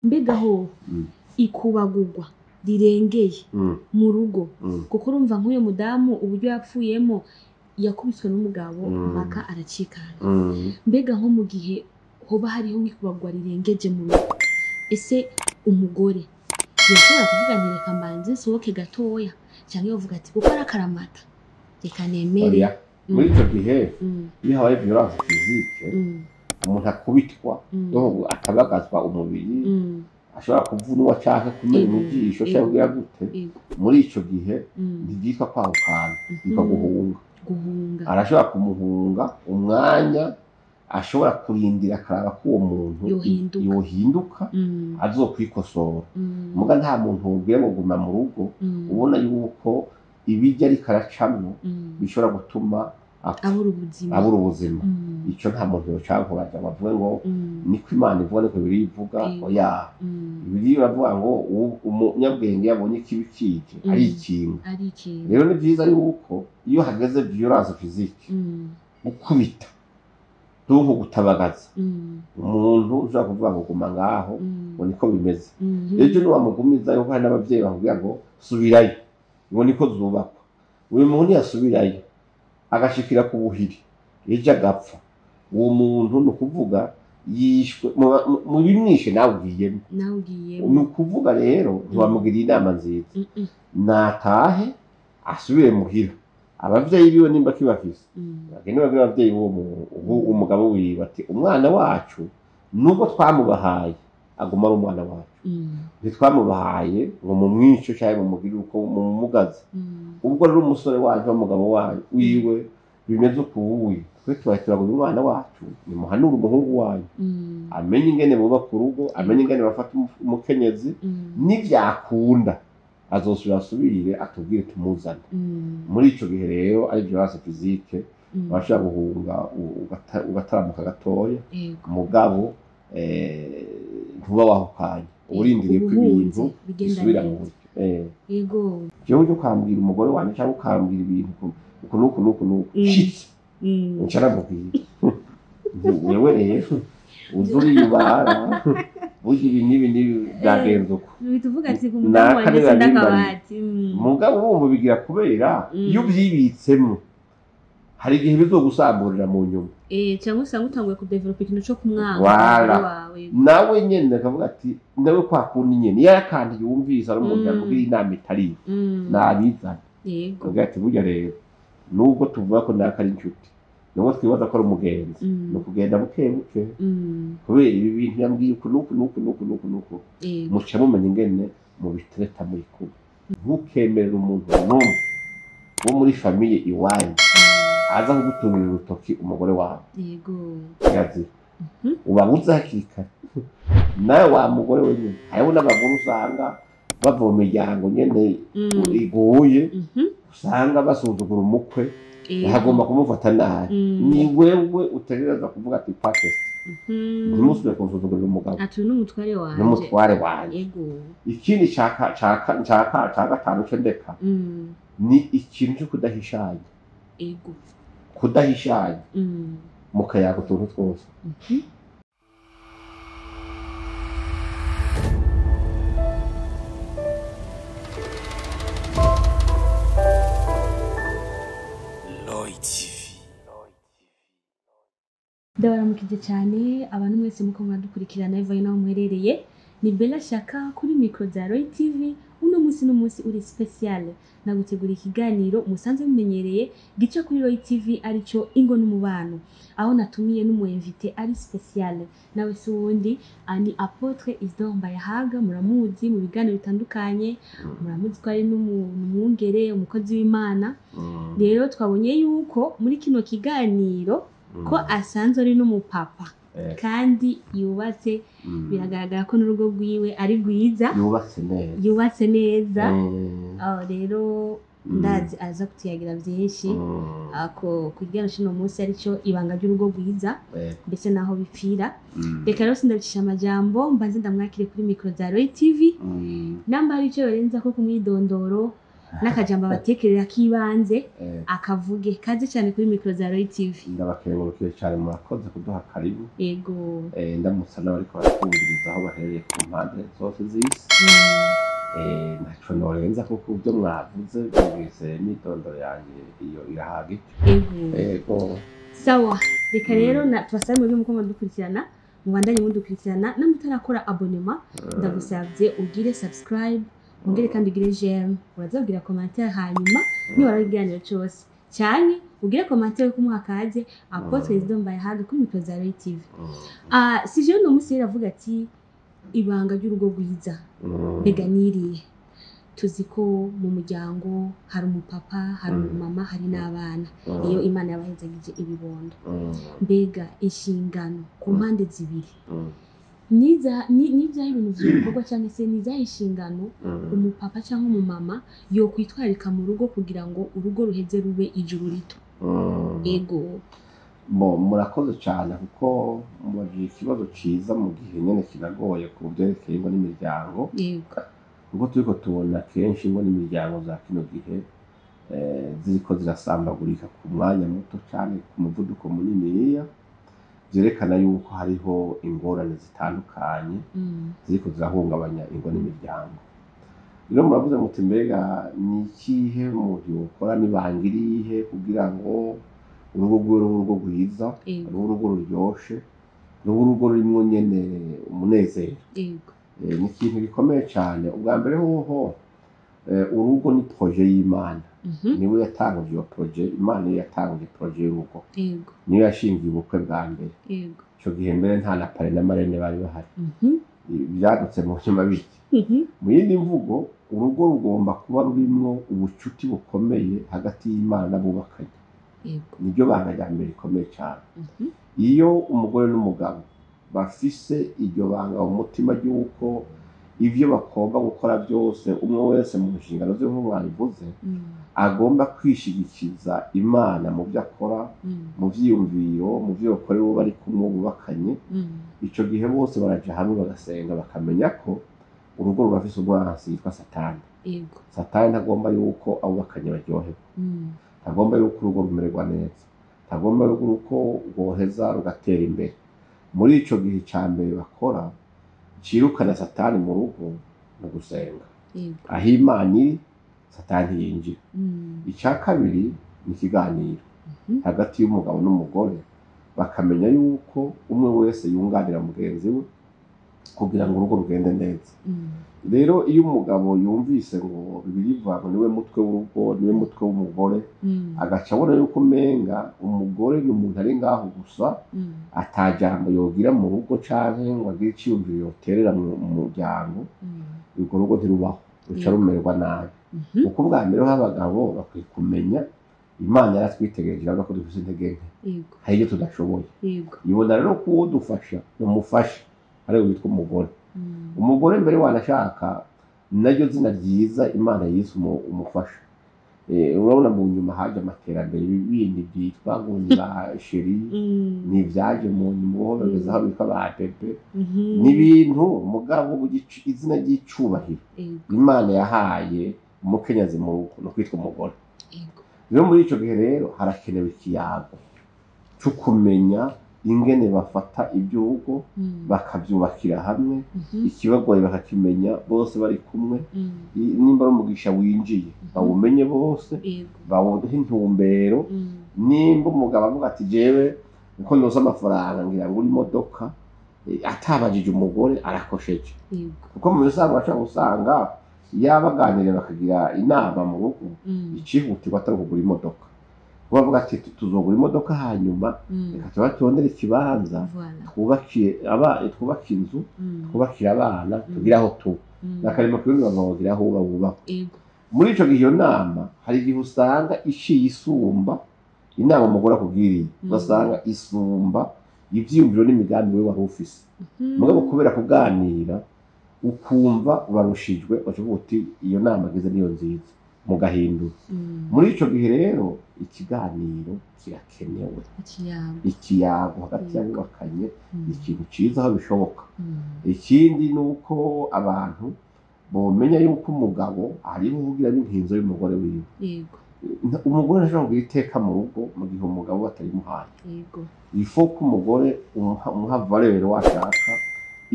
Mbega ho ikubagurwa rirengeye mu rugo, kuko urumva nk'uyu mudamu uburyo yapfuyemo yakubiswe n'umugabo mpaka aracikana. Mbega nko mu gihe hoba hariho nk'ikubagurwa rirengeje mu rugo, ese umugore yoshobora kuvuga nti reka mbanze nsohoke gatoya, cyangwa yovuga ati kuko ari akaramata reka nemere? Oya. Muri ico gihe, iyo habaye violence physique, umuntu akubitwa, donc akabagazwa umubiri, ashobora kuvunwa canke kumena ijisho canke kugira gute, muri ico gihe ntivyitwa kwahukana, vyitwa guhunga. Guhunga. Arashobora kumuhunga umwanya ashobora kurindira akaraba ko uwo muntu Yohinduka. yohinduka, azokwikosora. Muga nta muntu wobwira ngo guma mu rugo ubona yuko ibiryo ariko aracamwo bishobora gutuma apfa, abura ubuzima. Abura ubuzima. Ico nta muntu yocankuraja ngo avuge ngo niko Imana ivuga, niko Bibiliya ivuga. Oya. Bibiliya iravuga ngo umunyabwenge yabonye ikibi kije arikinga. Ari ikintu. Rero ni vyiza yuko iyo hageze violence physique, gukubita, donc gutabagaza umuntu, ushobora kuvuga ngo guma ngaho ngo niko bimeze. Ejo niwamugumiza, yuko hari n'abavyeyi bakubwira ngo subirayo, ngo niko zubakwa, uyu muntu yasubirayo agashikira ku buhiri ejo agapfa, uwo muntu ni ukuvuga yishwe mu bimwishe nawe ugiyemo. Nawe ugiyemo. Ni ukuvuga rero ntiwamugiriye inama nziza. Natahe asubire muhira, abavyeyi biwe nimba kibafise bagende babwire abavyeyi b'uwo umugabo wiwe ati umwana wacu nubwo twamubahaye aguma ari umwana wacu, ntitwamubahaye ngo mumwice canke mumugire uko mumumugaze. Ubwo rero umusore wanyu w'umugabo wanyu wiwe bimeze ukuwuye, twe tubaye turagura umwana wacu, nimuhanure umuhungu wanyu amenye ingene bubaka urugo, amenye ingene bafata umukenyezi. Nivyakunda azosubira asubire atubwire tumuzane. Muri ico gihe rero ari violence physique, urashobora guhunga ugataramuka gatoya. Mugabo ntuba wahukanye, urindiriye ko ibintu Ubuhunzi bigenda bisubira mu neza. buryo. Jewe ujya ukambwira umugore wanjye cyangwa ukambwira ibintu uku n'uku n'uku n'uku shitse, nca namubwira nti wewe rero uza uriyubara, burya ibi n'ibi n'ibi byagenze uko. Uhita uvuga ati ku mudamu Naka wanjye niba sindakabati. Mugabo urumva ubigira kubera iyo ubyibitsemo hari igihe bizogusamburira mu nyuma. Cyangwa usanga utanguye kudevelopa ikintu co kumwanga Wala. umugore wawe. Nawe nyene akavuga ati nawe kwa kundi nyene iyo akantu yumvise ari umuntu yakugira inama itari iyo, nabizana. Avuga ati burya rero nubwo tuvuga ko naka ari inshuti, nubwo twibaza ko ari umugenzi, ni ukugenda buke buke kubera ibi bintu yambwiye uku n'uku n'uku n'uku n'uku n'uku. Muca mumenya ingene mubitereta muri kumwe. Ntukemerere umuntu n'umwe wo muri famille iwanyu aza kugutungira urutoki umugore wawe. Kirazira. Ubabuze hakiri kare. Nawe wa mugore wenyine, hariho n'abagore usanga bava mu miryango nyene iguye, usanga basuzugura umukwe, bakagomba kumufata nabi. Ni wewe utegereza kuvuga ati pakesi, ntimusubire kunsuzugurira umugabo. Ati uyu ni umutware wanje. N'umutware wanje. Ikindi ca gatanu ce ndeka ni ikintu cyo kudahishanya. Kudahishanya mukayaga utuntu twose. Lloyd TV. Ndabaramukije cyane abantu mwese muko muradukurikirana bivaye n'aho muherereye. Ni Bella Shaka kuri micro za Roy TV. Uno munsi n'umunsi uri special, nagutegura ikiganiro musanze mumenyereye gica kuri Roy TV, aricyo Ingo n'Umubano, aho natumiye n'umu invité ari special, nawe si uwundi ni Apôtre Isidore Mbayahaga. Muramuzi mu biganiro bitandukanye, muramuzi ko ari n'umwungere, umukozi w'Imana. Rero twabonye yuko muri kino kiganiro ko asanzwe ari n'umupapa kandi yubatse. Biragaragara ko n'urugo rwiwe ari rwiza. Yubatse neza. Yubatse neza. Aho rero ndazi aza kutuyagira byinshi ako kugira kino munsi aricyo ibanga ry'urugo rwiza, mbese naho bipfira. Reka rero sindabicisha amajambo, mbanze ndamwakire kuri micro za Roy TV. Namba hari icyo yorenza ko kumwidondoro N'akajambo abatekerera k'ibanze akavuge. Kaze cyane kuri micro za Roy TV. Ndabakengurukiye cyane, murakoze kuduha karibu. Yego. Ndamutsa n'abariko baratwumviriza aho baherereye ku mpande zose z'isi. Ntaco norenza kuko ibyo mwavuze bumvise, imyitondoro yanjye iyo irahagije. Yego. Ego. Sawa, reka rero na tubasabe mwebwe muko mudukurikirana, mubandanye mudukurikirana. Namutarakora abonnement, ndagusabye ugire subscribe, ongere kandi ugire j'aime, uraza kugira commentaire, hanyuma niwara ikiganiro cyose cyane ugire commentaire yo kumuha kaze Apôtre Isidore Mbayahaga kuri micro za Roy TV. Ah, si jewe uno munsi rero avuga ati ibanga ry'urugo rwiza mbega niriye. Tuzi ko mu muryango hari umupapa, hari umumama, hari n'abana, iyo Imana yabahezagije ibibondo. Mbega inshingano ku mpande zibiri nibyaho ibintu byokorwa, cyangwa se nizaho inshingano umupapa cyangwa umumama yokwitwararika mu rugo kugira ngo urugo ruheze rube ijuru rito? Ego. Bo, murakoze cyane kuko mubajije ikibazo ciza mu gihe nyene kinagoye ku byerekeye ingo n'imiryango, kuko turiko tubona kenshi ingo n'imiryango za kino gihe ziriko zirasambagurika ku mwanya muto cyane, ku muvuduko muniniya, vyerekana yuko hariho ingorane zitandukanye ziriko zirahungabanya ingo n'imiryango. Rero muravuze muti mbega ni ikihe umuntu yokora, n'ibanga irihe kugira ngo urugo rwiwe rube urugo rwiza, rube urugo ruryoshe, rube urugo rurimwo nyene umunezero? Ni ikintu gikomeye cyane. Ubwa mbere hoho, urugo ni projet y'Imana. Niwe yatanguje iyo projet, Imana niyo yatanguje projet y'urugo, niyo yashingiye ubukwe bwa mbere. Ico gihe mbere nta na parrain na marraine bari bahari, byadutse mu nyuma bityo. Mu yindi mvugo, urugo rugomba kuba rurimwo ubucuti bukomeye hagati y'Imana n'abubakanye. Niryo banga rya mbere rikomeye cyane. Iyo umugore n'umugabo bafise iryo banga mu mutima ry'uko ivyo bagomba gukora byose, umwe wese mu nshingano ze nk'uko babivuze, agomba kwishigikiza Imana mu byo akora, mu vyiyumviro, mu byo bakorera uwo bari kumwe bubakanye, ico gihe bose baraja hamwe bagasenga, bakamenya ko urugo rurafise umwansi yitwa Satani. Satani ntagomba yuko abubakanye baryoherwa, ntagomba yuko urugo rumererwa neza, ntagomba yuko rwoheza rugatera imbere. Muri ico gihe, ica mbere bakora cirukana Satani mu rugo ni ugusenga. Aho Imana iri, Satani ntiyinjira. Icya kabiri ni ikiganiro hagati y'umugabo n'umugore, bakamenya yuko umwe wese yunganira mugenzi we kugira ngo urugo rugende neza. Rero iyo umugabo yumvise ngo Bibiliya ivuga ngo niwe mutwe w'urugo, niwe mutwe w'umugore, agaca abona yuko umenga umugore ni umuntu ari ngaho gusa, atajambo yogira mu rugo canke ngo agire iciyumviro yoterera mu muryango, urwo rugo ntirubaho, ruca rumererwa nabi. Kuko ubwa mbere ho abagabo bakwiye kumenya Imana yaratwitegereje, iravuga ko dufise intege nke, hari ibyo tudashoboye. Ibona rero ko uwodufasha ni umufasha, ariwe witwa umugore. Umugore mbere wanashaka naryo zina ryiza Imana yise umufasha. Urabona mu nyuma haje amaterambere, ibi bindi byitwa ngo ni ba chéri, ni ibyaje mu nyuma, ubu bageze aho bitwa ba bébé. Ni ibintu mugabo izina ry'icubahiro Imana yahaye umukenyezi mu rugo ni ukwitwa umugore. Rero muri ico gihe rero harakenewe ikiyago co kumenya ingene bafata iby'urugo, bakabyubakira hamwe, ikibagoye bakakimenya bose bari kumwe. Nimba ari umugisha winjiye, bawumenye bose, bawuhe intumbero. Nimba umugabo avuga ati jewe uko ndoza amafaranga ngira ngo uri imodoka, atabajije umugore, arakosheje. Kuko mu bisanzwe bashobora gusanga yabaganiriye bakagira inama mu rugo, icihutirwa atari ukugura imodoka. Kuko bavuga ati tuzogura imodoka hanyuma, reka tuba turondere ikibanza, Voilà. twubakiye aba, twubake inzu, twubakire abana, tugire aho tuba. N'akarima kirundi bavuga aho uba wubakwa. Muri ico gihe iyo nama hari igihe usanga iciye isumba inama umugore akubwiriye, ugasanga isumba ivyiyumviro n'imigambi wewe wari ufise. Mugabo kubera kuganira ukumva urarushijwe, ukavuga uti iyo nama agize niyo nziza, mugahindura. Muri ico gihe rero ikiganiro kirakenewe. Ikiyago. Ikiyago hagati y'abubakanye, ikintu ciza aho bishoboka. Ikindi ni uko abantu Bomenya yuko umugabo ariho uvugira n'inkinzo y'umugore wiwe. Yego. Umugore ntashobora kugira iteka mu rugo mu gihe umugabo batarimuhaye. Yego. Ifo ko umugore umuha valeur washaka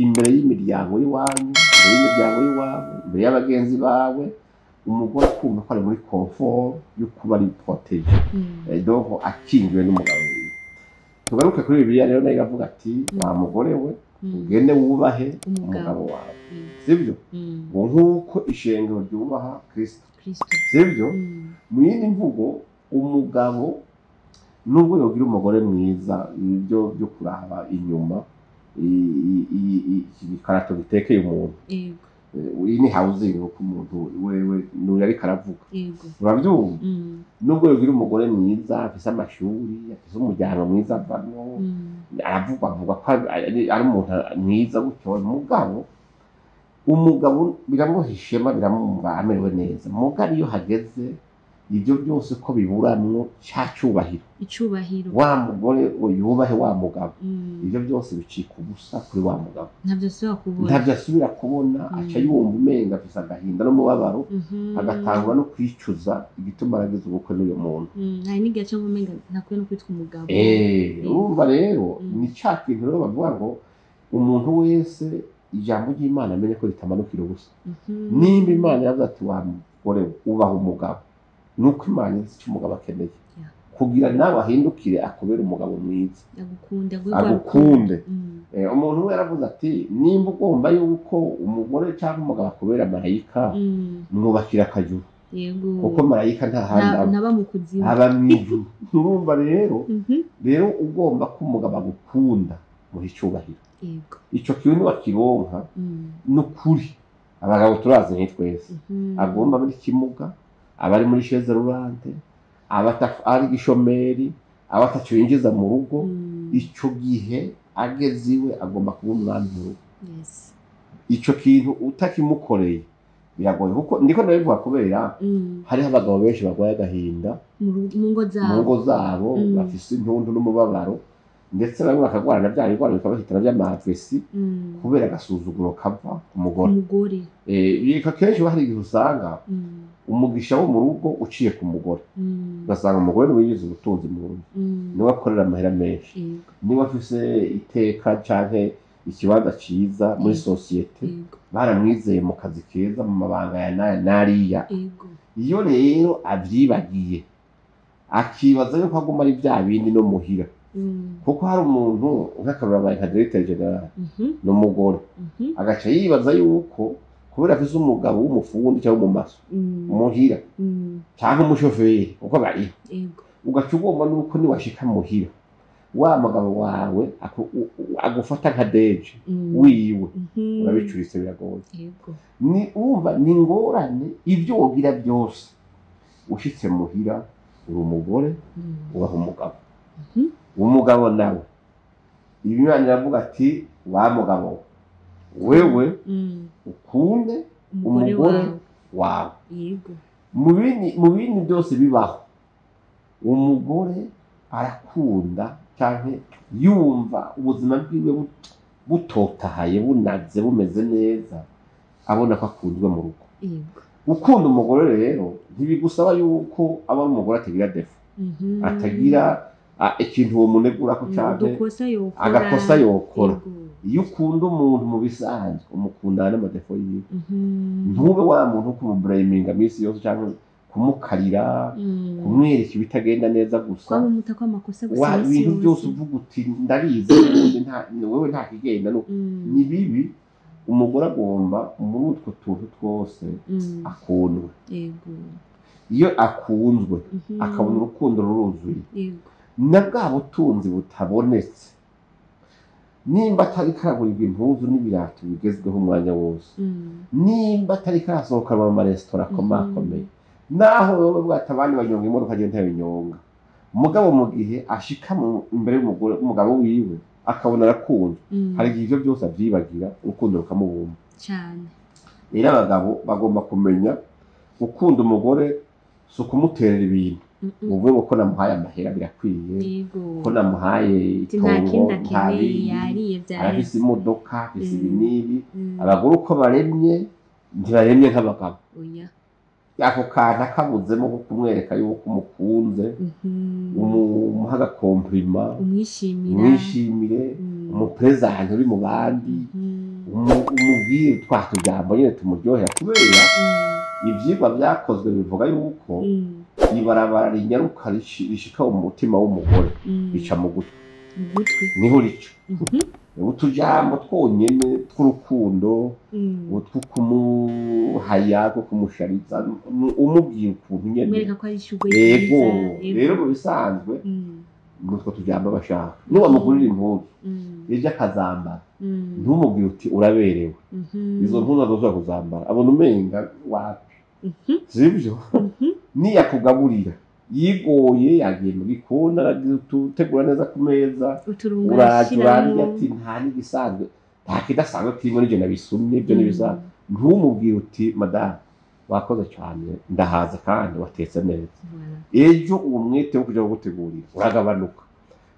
imbere y'imiryango y'iwanyu, imbere y'imiryango y'iwabo, imbere y'abagenzi bawe, umugore akumva ko ari muri confort yo kuba ari protégé. Donc akingiwe n'umugabo wiwe. Tugaruke kuri Bibiliya rero, nayo iravuga ati: "Wa mugore we, ugende wubahe umugabo umugabo wawe." Yego. Sibyo? Ngo nk'uko ishengero ryubaha Kristo. Kristo. Sibyo? Mu yindi mvugo, umugabo nubwo yogira umugore mwiza, ibyo byo kuraba inyuma, iki gikarato gitekeye umuntu, Yego. Iyi ni housing, uko umuntu wewe n'uyu ariko aravuga, urabyumva? Nubwo yogira umugore mwiza, afise amashuri, afise umuryango mwiza avamwo, aravugwa, avuga ko ari umuntu mwiza gutyo, mugabo umugabo biramuha ishema, biramwumva amerewe neza. Mugabo iyo hageze ibyo byose ko biburamwo cya cyubahiro, icubahiro, wa mugore we yubahe wa mugabo, ibyo byose bicika ubusa kuri wa mugabo. Ntabyo asubira kubona. Ntabyo asubira kubona. Aca yumva umenga afise agahinda n'umubabaro, agatangwa no kwicuza igituma aragize ubukwe n'uyu muntu. Hari n'igihe aca umenga ntakwiye no kwitwa umugabo. Urumva rero, ni cya kintu rero bavuga ngo umuntu wese ijambo ry'Imana amenye ko ritamanukira ubusa. Nimba Imana yavuze ati: "Wa mugore we, ubaha umugabo," ni uko Imana izi icyo umugabo akeneye kugira nawe ahindukire akubere umugabo mwiza, agukunde, aguhe rwa agukunde. rukundo. Umuntu we yaravuze ati: "Nimba ugomba yuko umugore cyangwa umugabo akubera marayika, mwubakira akajuru, kuko marayika nta handi aba." Ntaba mu kuzimu. Aba mw'ijuru. Urumva rero, rero ugomba ko umugabo agukunda, muha icyubahiro. Ico kintu niwakironka, ni ukuri abagabo turazi ni twese, agomba muri kimuga, aba ari muri chaise roulante, aba ari igishomeri, aba ataco yinjiza mu rugo, ico gihe ageze iwe agomba kuba umwami mu rugo. Ico kintu utakimukoreye biragoye, kuko ndiko ndabivuga kubera hariho abagabo benshi barwaye agahinda mu ngo mu zabo, ngo zabo, bafise intuntu n'umubabaro, ndetse bamwe bakagwara na bya bigwara bikabahitana by'amavesi, kubera agasuzuguro kava ku mugore. Umugore. Bika kenshi hari igihe usanga umugisha wo mu rugo uciye ku mugore, ugasanga umugore niwe yize ubutunzi mu rugo, niwe akorera amahera menshi, niwe afise iteka canke ikibanza ciza muri sosiyete, baramwizeye mu kazi keza, mu mabanga ya naya nariya. Iyo rero avyibagiye, akibaza yuko aguma ari bya bindi no muhira, kuko hari umuntu nk'akarora abaye nka directeur général n'umugore, agaca yibaza yuko kubera afise umugabo w'umufundi cyangwa umumaso muhira, cyangwa umushoferi, kuko bariho, ugaca ugomba nuko niwashika muhira wa mugabo wawe agufata nka DG wiwe, urabicuritse, biragoye. Ni urumva ni ingorane. Ibyo wogira byose, ushitse muhira uri umugore, ubaha umugabo. Umugabo nawe Imana iravuga ati: "Wa mugabo wewe, ukunde umugore umugore wawe wawe." Mu bindi byose bibaho, umugore arakunda canke yumva ubuzima bwiwe butotahaye, bunaze, bumeze neza, abona ko akunzwe mu rugo. Gukunda umugore rero ntibigusaba yuko aba ari umugore atagira défaut, atagira ikintu uwo munegurako canke udukosa yokora. Agakosa yokora. Iyo ukunda umuntu mu bisanzwe, umukundana n'ama défauts yiwe. Ntube wa muntu wo kumuburayiminga minsi yose cyangwa kumukarira, kumwereka ibitagenda neza gusa. Kwaba umutako amakosa gusa wa iminsi ibintu byose yose. Uvuga uti: "Ndabizi, ubundi wewe nta kigenda." Ni bibi. Umugore agomba muri utwo tuntu twose akundwe. Iyo akunzwe, akabona urukundo ruruzuye, na bwa butunzi butabonetse, nimba atari karagurirwa impuzu n'ibirato bigezweho umwanya wose, nimba atari karasohokanwa mu maresitora akomakomeye, naho wowe bwata abandi banyonga imodoka agenda ntabinyonga, mugabo mu gihe ashika imbere y'umugore, umugabo wiwe, akabona arakunzwe, hari igihe ivyo byose avyibagira, urukundo rukamubumba. Cyane. Rero abagabo bagomba kumenya gukunda umugore si ukumuterera ibintu, uvuge ngo ko namuhaye amahera birakwiye, ko namuhaye ati nta itongo, kindi nta akeneye, bindi, yariye arafise byareze. imodoka, afise ibi n'ibi. Abagore uko baremye Ntibaremye nk'abagabo. Oya. Ako kantu akabuzemo ko kumwereka yuko umukunze, umuha aga compliment, umwishimira, umwishimire, umu présente uri mu bandi, umubwire twa tujambo nyine tumuryohera, kubera ivyigwa vyakozwe bivuga yuko ibarabara rinyaruka rishika mu mutima w'umugore rica mu gutwi. Mu gutwi. Niho rica. Utujambo twonyene tw'urukundo, utwo kumuhaya, two kumushariza, umubwira ukuntu nyene umwereka ko ari ishurwe Yego. ryiza. Rero mu bisanzwe nutwo tujambo bashaka. Niwamugurira impuzu, ejo akazambara, ntumubwire uti uraberewe, izo mpuzu azoshobora kuzambara abona umenga wapi, sivyo? Niyakugaburira yigoye, yagiye mu gikoni, arategura neza ku meza, uturungo uraje arashiramwo. Urarya ati nta n'igisanzwe, nta kidasanzwe kirimo, n'ivyo nabisumye, ibyo n'ibisanzwe. Ntumubwire uti madamu wakoze cyane, ndahaza kandi watetse neza. Voilà. Ejo uwo mwete wo kuja kugutegurira uragabanuka.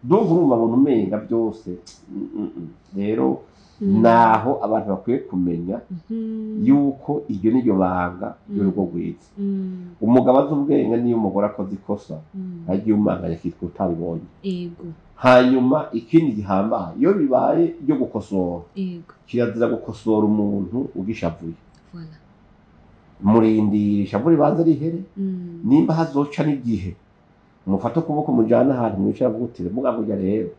Donc urumva abona umenga byose Rero naho abantu bakwiye kumenya yuko iryo niryo banga ry'urugo rwiza. Umugabo azi ubwenge, niyo umugore akoze ikosa, agiye umanganya akitwa utabibonye. Hanyuma ikindi gihambaye, iyo bibaye byo gukosora, kirazira gukosora umuntu ugishavuye. Voilà. Murindira ishavu ribanza rihere. Nimba hazoca n'igihe, mufate ukuboko, mujane ahantu mwicara, avuga uti muga burya rero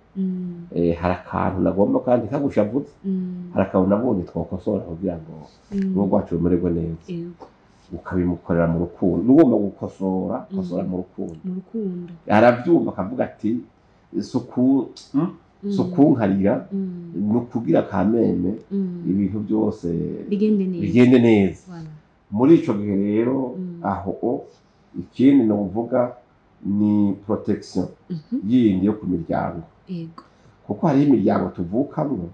hari akantu nagomba kandi kagushavutse, hari akantu nabonye twakosora kugira ngo urugo rwacu rumererwe neza. Ukabimukorera mu rukundo. Ugomba gukosora, kosora mu rukundo. Mu rukundo. Arabyumva akavuga ati suku sukunkarira, ni ukugira kameme ibintu byose bigende neza. Bigende neza. Voilà. Muri ico gihe rero, aho ikindi ni ukuvuga ni protection yindi yo ku miryango, kuko hariho imiryango tuvukamwo,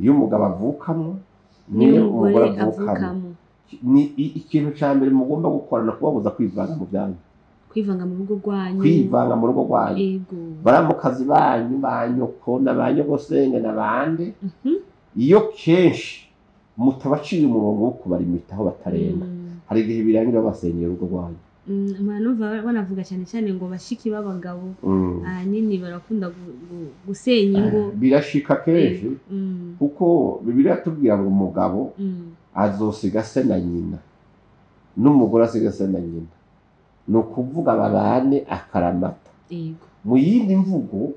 iyo umugabo avukamwo niyo niyo umugore umugore avukamwo. Avukamo. Ni ikintu ca mbere mugomba gukora ni ukubabuza kwivanga mu byanyu. Kwivanga mu rugo rwanyu. Kwivanga mu rugo rwanyu. Baramukazi banyu, ba nyoko na ba nyogosenge na bande, iyo kenshi mutabaciye umurongo wo kubarimita aho batarenga, hari igihe birangira basenyera urugo rwanyu. Numva banavuga cyane cyane ngo bashiki b'abagabo ahanini barakunda gusenya ingo. Birashika kenshi, kuko Bibiliya tubwira ngo umugabo azosiga se na nyina, n'umugore asiga se na nyina, ni ukuvuga babane akaramata. Mu yindi mvugo,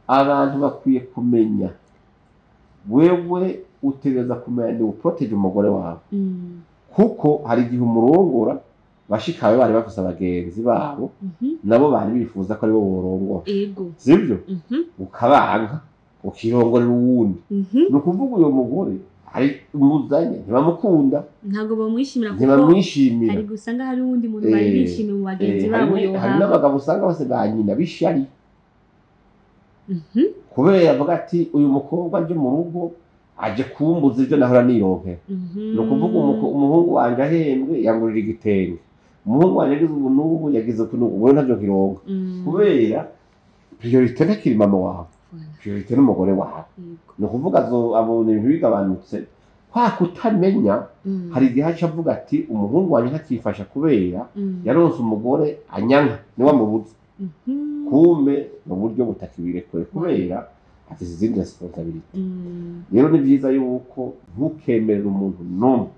abantu bakwiye kumenya, wewe utegereza kumenya ni u protéger umugore wawe, kuko hari igihe umurongora bashikawe bari bafise abagenzi babo, nabo bari bifuza ko aribo borongora, sibyo? Ukabanka ukirongorera uwundi. Ni ukuvuga uyo mugore ari umuzanye ntibamukunda. Ntabwo bamwishimira kuko Ntibamwishimira. hari gusanga hari uwundi muntu bari bishimiye mu bagenzi babo Hari yohaba. n'abagabo usanga bose ba nyina b'ishari, kubera avuga ati uyu mukobwa aje mu rugo aje kumbuza ibyo nahora nironkera. Ni ukuvuga umuhungu wanje ahembwe yangurira igitenge, umuhungu wanje yagize ubu n'ubu, yagize uku n'ubu, wewe ntavyo nkironka, kubera priorité ntakiri mama wawe, priorité n'umugore wawe. Ni ukuvuga abona ibintu bigabanutse kwa kutamenya. Hari igihe aca avuga ati umuhungu wanje ntakifasha kubera yaronse umugore anyanka, niwe amubuza. Kumbe mu buryo butakibirekure, kubera afise izindi responsabilité. Rero ni byiza yuko ntukemerere umuntu n'umwe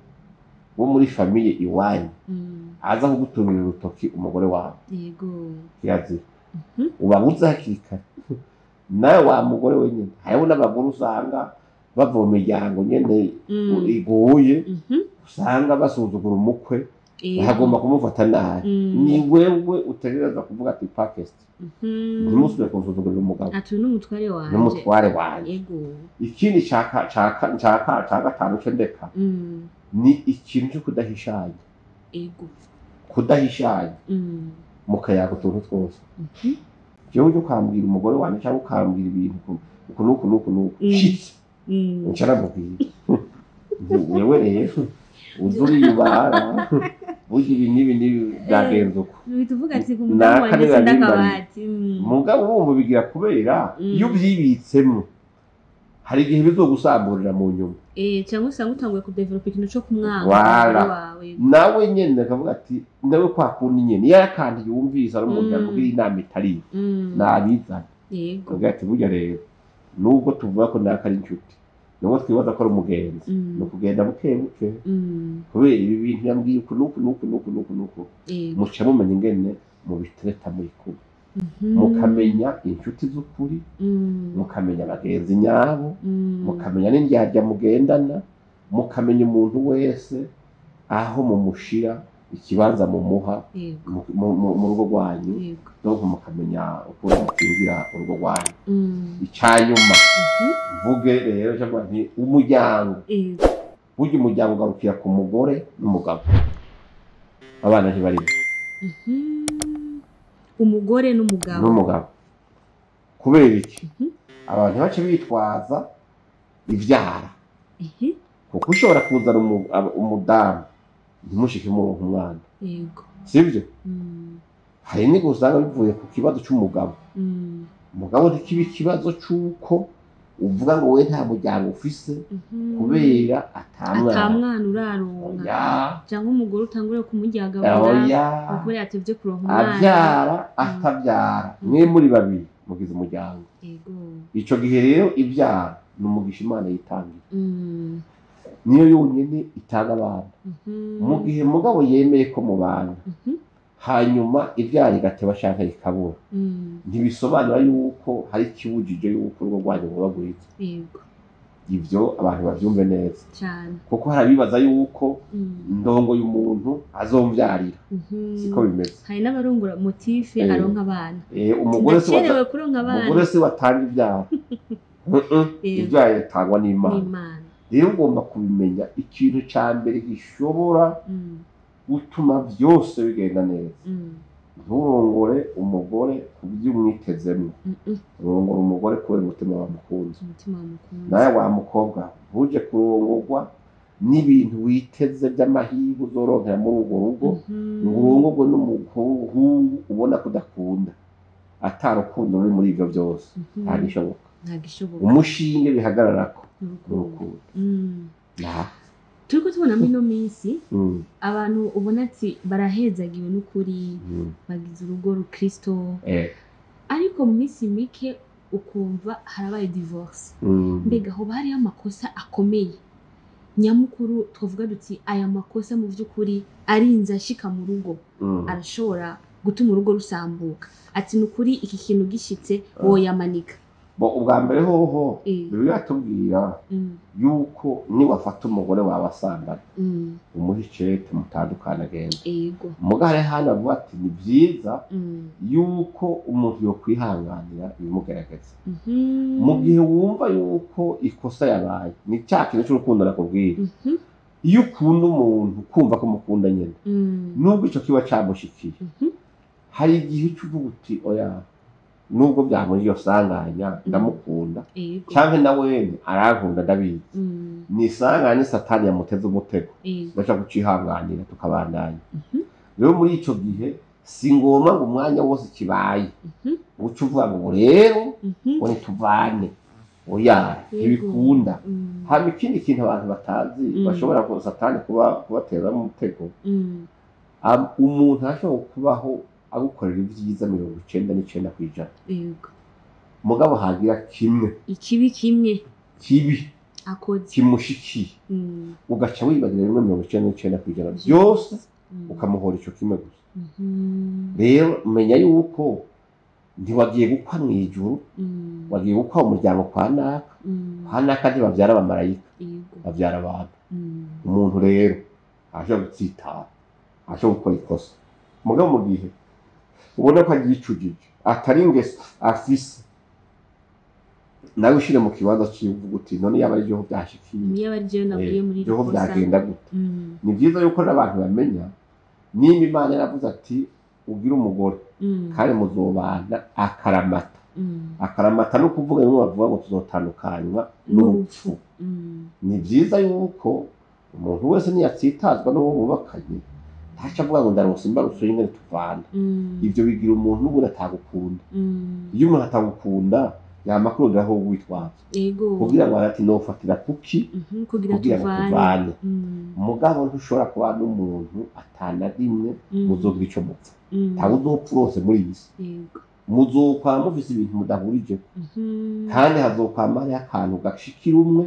wo muri famille iwanyu aza kugutungira urutoki umugore wawe. Kirazira. Ubabuze hakiri kare. Nawe wa mugore wenyine, hariho n'abagore usanga bava mu miryango nyene igoye, usanga basuzugura umukwe, bakagomba kumufata nabi. Ni wewe utegereza kuvuga ati pakesti, ntimusubire kunsuzugurira umugabo. Ati uyu ni umutware wanje. N'umutware wanje. Ikindi ca gatanu ce ndeka, ni ikintu cyo kudahishanya. Kudahishanya, mukayaga utuntu twose. Jewe ujya ukambwira umugore wanjye cyangwa ukambwira ibintu uku n'uku n'uku n'uku, shitse, nca namubwira nti wewe rero uza uriyubara, burya ibi n'ibi n'ibi byagenze uko. Uhita uvuga ati ku mudamu Naka wanjye niba sindakabati. Mugabo wumva bigira kubera iyo ubyibitsemo. Hari igihe bizogusamburira mu nyuma. Cyangwa usanga utanguye kudevelopa ikintu cyo kumwanga Wala. umugore wawe. Nawe nyene akavuga ati nawe kwa kundi nyene iyo akantu yumvise ari umuntu yamugira inama itari iyo, nabizana. Avuga ati burya rero nubwo tuvuga ko naka ari inshuti, nubwo twibaza ko ari umugenzi, ni ukugenda buke buke, kubera ibi bintu yambwiye uku n'uku n'uku n'uku n'uku n'uku. Muca mumenya ingene mubitereta muri kumwe, mukamenya inshuti z'ukuri, mukamenya abagenzi nyabo, mukamenya n'indyarya mugendana, mukamenya umuntu wese aho mumushira, ikibanza mumuha mu rugo rwanyu, donc mukamenya ukuntu mukingira urugo rwanyu. Icyanyuma mvuge rero cyangwa nti umuryango, burya umuryango ugarukira ku mugore n'umugabo, abana ntibarimo. Umugore n'umugabo. N'umugabo. Kubera iki? Abantu bace bitwaza ivyara, kuko ushobora kuzana umudamu ntimushike muronka umwana. Sibyo? Hari n'igihe usanga bivuye ku kibazo c'umugabo. Umugabo ntikiba ikibazo c'uko uvuga ngo we nta muryango ufise kubera atamwana. Atamwana uraronka. Oya. Cyangwa umugore utangure kumuryagagura Oya. kubera yatevye kuronka umwana. Avyara atavyara, mwe muri babiri mugize umuryango. Ico gihe rero ivyara ni umugisha Imana yitangira. Niyo yonyene itanga abana. Mu gihe mugabo yemeye ko mubana, hanyuma ivyara igateba canke rikabura, ntibisobanura yuko hari ikibujije yuko urugo rwanyu ruba rwiza. Ivyo abantu bavyumve neza. Cyane. Kuko hari abibaza yuko ndongo y'umuntu azomvyarira. Siko bimeze. Hari n'abarongora motife aronka abana. Umugore se Ndacerewe kuronka abana. Umugore se watanga ivyara. Ivyara bitangwa n'Imana. N'Imana. Rero ugomba kubimenya, ikintu ca mbere gishobora gutuma vyose bigenda neza. Nturongore umugore ku by'umwitezemwo. Urongora umugore kubera umutima wamukunze. Umutima wamukunze. Nawe wa mukobwa ntuje kurongorwa n'ibintu witeze by'amahirwe uzoronkera muri urwo rugo, ngo urongorwe n'umuhungu ubona ko udakunda, atarukundo ruri muri ivyo byose. Ntagishoboka. Ntagishoboka. Umushinge bihagararako Urukundo. urukundo. Turiko tubona muri ino minsi abantu ubona ati barahezagiwe n'ukuri, bagize urugo rukristo, ariko mu minsi mike ukumva harabaye divorce. Mbega hoba hariho amakosa akomeye nyamukuru twavuga duti aya makosa mu by'ukuri arinze ashika mu rugo, arashobora gutuma urugo rusambuka, ati nukuri iki kintu gishitse woyamanika. Bo ubwa mbere hoho Bibiliya yatubwira yuko niwafata umugore wawe asambana, umuhe icete mutandukane agende. Muga hari hano avuga ati ni vyiza yuko umuntu yokwihanganira ibimugerageza. Mu gihe wumva yuko ikosa yabaye, ni cya kintu c'urukundo nakubwira. Iyo ukunda umuntu kumva ko mukunda nyene, nubwo ico kiba camushikiye, hari igihe uca uvuga uti oya, nubwo byamuri iyo sanganya ndamukunda, canke na wene arankunda ndabizi. Ni isanganya Satani yamuteze umutego, baca kucihanganira tukabandanya. Rero muri ico gihe si ngombwa ngo umwanya wose kibaye uca uvuga ngo rero ngo nituvane, oya ntibikunda. Hama ikindi kintu abantu batazi bashobora ko Satani kubateramo umutego, umuntu arashobora kubaho agukorera ibyiza 99%. Mugabo hagira kimwe ikibi kimwe kibi akoze kimushikiye, ugaca wibagira rimwe 99% byose, ukamuhora ico kimwe gusa. Rero menya yuko ntiwagiye gukwa mw'ijuru, wagiye gukwa umuryango kwa naka. Kwa naka ntibavyara abamarayika, bavyara abantu. Umuntu rero ashobora gutsitara, ashobora gukora ikosa, mugabo mu gihe ubona ko aryicujije atari ingeso afise, nawe ushire mu kibanza ciwe uvuga uti none yaba ari jeho byashikiye, niba ari jewe naguye muri iri jeho kosa. byagenda gute? Ni vyiza yuko n'abantu bamenya nimba Imana yaravuze ati ugire umugore kandi muzobana akaramata. Akaramata no kuvuga bimwe bavuga ngo tuzotandukanywa n'urupfu. Ni vyiza yuko umuntu wese niyatsitazwa n'uwo bubakanye ntaca avuga ngo ndaronse imbarutso y'ingene tuvana. Ivyo bigira umuntu n'ubundi atagukunda. Iyo umuntu atagukunda Yama kuronderaho witwaza kugira ngo ati nofatira kuki kugira kugira ngo tuvane. Tuvane. Mugabo ntushobora kubana n'umuntu atana rimwe muzogira ico mupfa. Ntawe uzopfa urose muri iyi si. Muzokwama mufise ibintu mudahurijeko, kandi hazokwama hariho akantu gashikira umwe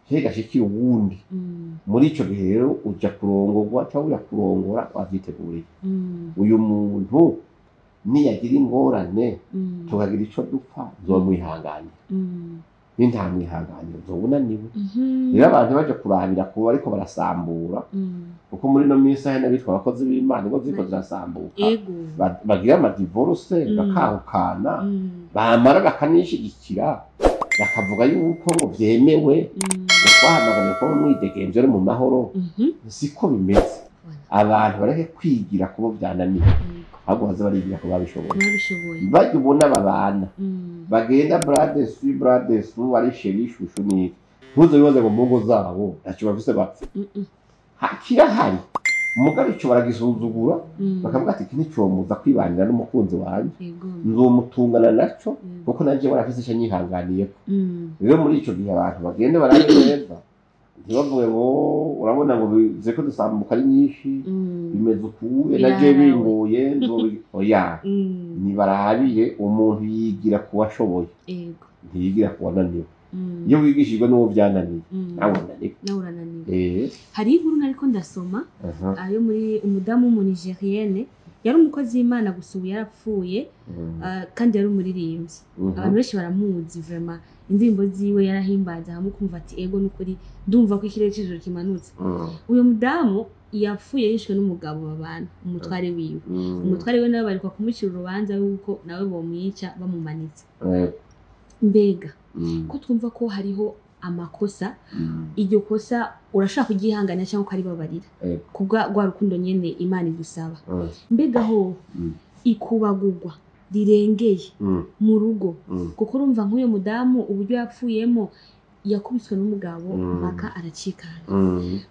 canke gashikira uwundi. Muri ico gihe rero uja kurongorwa cyangwa uja kurongora wavyiteguriye. Uyu muntu niyagira ingorane, tukagira ico dupfa, nzomwihanganira. Nintamwihanganira, nzoba unaniwe. Rero abantu baje kurabira kuba ariko barasambura, kuko muri ino minsi hari n'abitwa abakozi b'Imana ingo ziriko zirasambuka. Bagira amadivorce, bakahukana, bamara bakanishigikira, bakavuga yuko ngo vyemewe, ngo twahamaganiye kuba mwidegemvyo no mu mahoro. Siko bimeze. Abantu bareke kwigira kubo vyananiye, ahubwo baze barigira ko babishoboye. Babishoboye. Bajya ubona babana, bagenda bras dessus bras dessous, ari chéri chouchou n'iki, ntuze wibaze ngo mu ngo zabo ntacyo bafise bapfa. Kirahari, mugabo ico baragisuzugura, bakavuga ati iki nticomuza kwibanira n'umukunzi wanje, nzomutungana naco, kuko nanje warafise ico nyihanganiyeko. Rero muri ico gihe abantu bagende barabe neza, ntibavuge ngo urabona ngo bize ko dusambuka ari nyinshi, bimeze ukuye naje Birarawe. Bingoye oya. Nibarabire umuntu yigira ku washoboye, ntiyigira ku wananiwe. Iyo wigishijwe n'uwo byananiye, nawe unanirwa. Nawe urananiwe. Hari inkuru nariko ndasoma, ayo muri umudamu w'umunigerienne, yari umukozi w'Imana, gusa ubu yarapfuye. Kandi yari umuririmbyi, abantu benshi baramuzi vraiment, indirimbo ziwe yarahimbaza hamwe ukumva ati ego nukuri ndumva ko ikirere c'ijuru kimanutse. Uyu mudamu yapfuye yishwe n'umugabo babana, umutware wiwe. Umutware wiwe nawe barikwa kumucira urubanza yuko nawe bomwica bamumanitse. Mbega ko twumva ko hariho amakosa, iryo kosa urashobora kuryihanganira cyangwa ukaribabarira kubwa rwa rukundo nyene Imana idusaba. Mbega ho ikubagurwa rirengeye mu rugo, kuko urumva nk'uyu mudamu uburyo yapfuyemo, yakubiswe n'umugabo mpaka aracikana.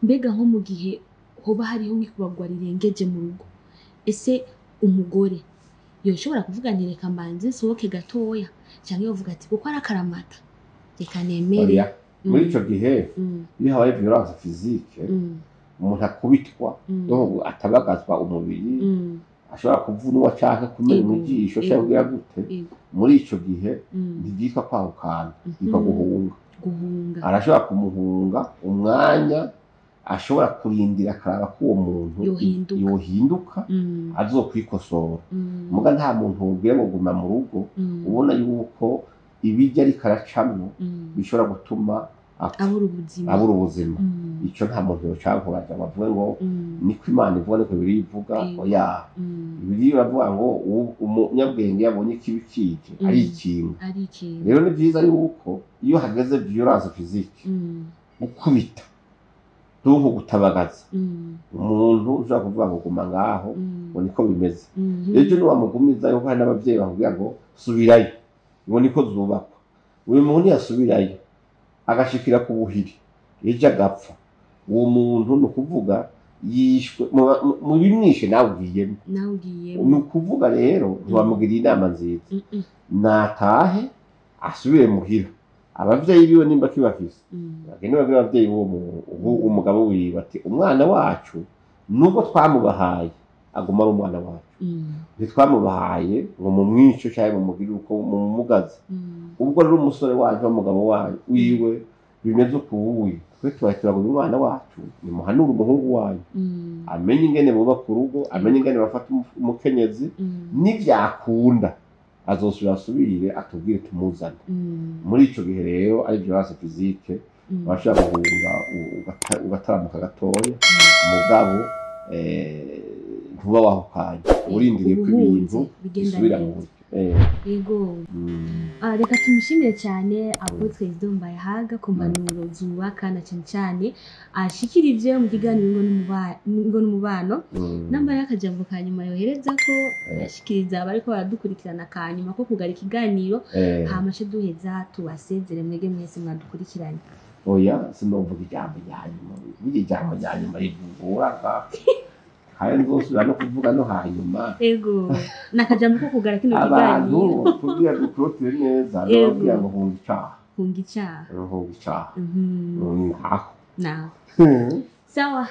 Mbega nko mu gihe hoba hariho nk'ikubagwa rirengeje mu rugo, ese umugore yoshobora kuvuga nti reka mbanze nsohoke gatoya, cyangwa yovuga ati kuko ari akaramata reka nemere? Oya. Muri ico gihe, iyo habaye violence physique, umuntu akubitwa, donc atabagazwa umubiri, ashobora kuvunwa canke kumena ijisho canke kugira gute, muri ico gihe ntivyitwa kwahukana, byitwa guhunga. Guhunga. Arashobora kumuhunga umwanya ashobora kurindira akaraba ko uwo muntu Yohinduka. yohinduka, azokwikosora. Muga nta muntu wobwira ngo guma mu rugo ubona yuko ibijya ariko aracamwo bishobora gutuma apfa, abura ubuzima. Abura ubuzima. Ico nta muntu yocankuraja ngo avuge ngo niko Imana ivuga, niko Bibiliya ivuga. Oya. Bibiliya iravuga ngo umunyabwenge yabonye ikibi kije arikinga. Ari ikintu. Rero ni vyiza yuko iyo hageze violence physique, gukubita, donc gutabagaza umuntu, ushobora kuvuga ngo guma ngaho, ngo niko bimeze. Ejo niwamugumiza, yuko hari n'abavyeyi bakubwira ngo subirayo, ngo niko zubakwa, uyu muntu yasubirayo agashikira ku buhiri, ejo agapfa, uwo muntu ni ukuvuga yishwe mu bimwishe nawe ugiyemo. Nawe ugiyemo. Ni ukuvuga rero ntiwamugiriye inama nziza. Natahe asubire muhira, abavyeyi biwe nimba kibafise, bagende babwire abavyeyi b'uwo umugabo wiwe ati umwana wacu nubwo twamubahaye aguma ari umwana wacu, ntitwamubahaye ngo mumwice cyangwa mumugire uko mumugaze. Ubwo rero umusore wacu w'umugabo wanyu wiwe bimeze ukuwuye, twe tubaye turagura umwana wacu, nimuhanure umuhungu wanyu, amenye ingene bubaka urugo, amenye ingene bafata umukenyezi. Nivyakunda azosubira asubire atubwire tumuzane. Muri ico gihe rero ari violence physique, urashobora guhunga ugataramuka gatoya, mugabo ntuba wahukanye, urindiriye ko Ubuhunzi ibintu bigenda bisubira mu neza. buryo. Yego. Reka tumushimire cyane Apôtre Isidore Mbayahaga ku mpanuro zubaka na cyane cyane ashikirije mu kiganiro Ingo n'Umubano. Namba y'akajambo ka nyuma yohereza ko yashikiriza abariko baradukurikirana ka nyuma ko kugara ikiganiro, hama ce duheza tubasezere mwege mwese mwadukurikiranye. Oya, sinovuga ijambo rya nyuma, burya ijambo rya nyuma rivura. Kandi nzosubira no kuvuga no hanyuma. Ego, nakajambo ko kugara kino Abantu kiganiro. Kugira ngo ukurotire neza, nababwira ngo hunga icaha. Hunga icaha. Hunga icaha. Ntaho. Naho. Sawa,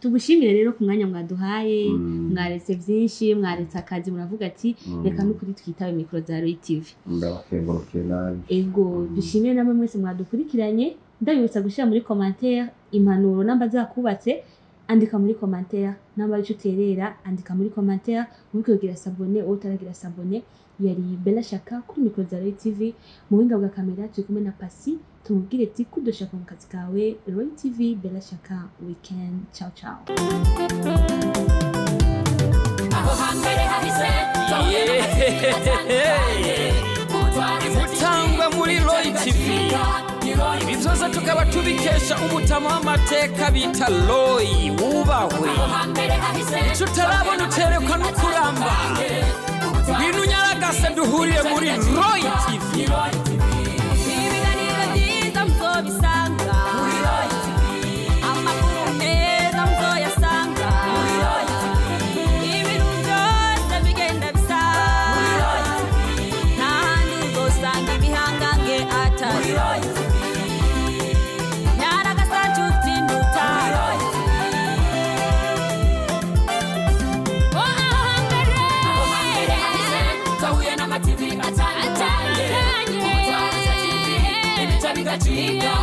tugushimire rero ku mwanya mwaduhaye. Mwaretse byinshi, mwaretse akazi, muravuga ati reka n'ukuri twitabe mikoro za Roy TV. Ndabakengurukiye nanjye. Ego, dushimire namwe mwese mwadukurikiranye. Ndabibutsa gushyira muri commentaire impanuro namba zakubatse, andika muri commentaire namba icyo uterera, andika muri commentaire. Wibuke kugira s'abonner uwo utaragira s'abonner. Yari Bella Shaka kuri mikoro za Roy TV, mu buhinga bwa kamera turi kumwe na Pasi. Tumubwire ati kudoshaka mu kazi kawe. Roy TV, Bella Shaka weekend. Ciao ciao. Aho hambere hahise. Imutangwa muri Roy TV, ibi byose tukaba tubikesha umutama w'amateka bita Roy wubahwe. Icyo utarabona uterekwa no kuramba. Ngwino unyaragase duhurire muri Roy TV. Ibiganiro byiza muzobisanga, amakuru meza muzoyasanga, ibintu byose bigenda bisa, nta handi uzosanga ibihangange atari Nyaragasa nshuti ndutare. Oh, aho hambere Twahuye n'amativi atandukanye, Umutwariza TV, ibica bigacika.